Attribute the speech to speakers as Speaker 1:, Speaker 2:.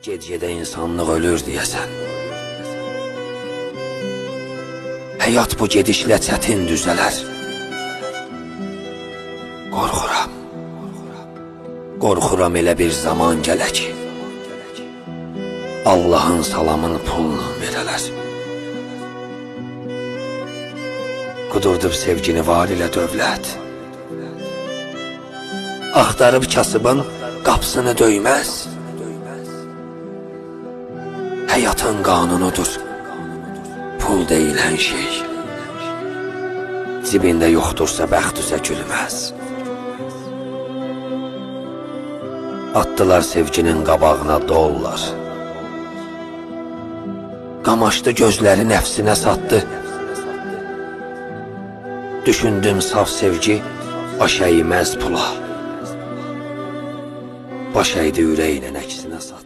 Speaker 1: Gec-gedə insanlıq ölür deyəsən. Həyat bu gedişlə çətin düzələr. Qorxuram. Qorxuram elə bir zaman gələ ki, Allahın salamını pulla verələr. Qudurdub sevgini var ilə dövlət. Axtarıb kasıbın qapısını döyməz. Həyatın qanunudur pul deyilən şey. Cibində yoxdursa bəxt üzə gülməz. Atdılar sevginin qabağına dollar. Qamaşdı gözləri, nəfsinə satdı. Düşündüm, saf sevgi baş əyməz pula. Baş əydi ürəyinə, əksinə satdı.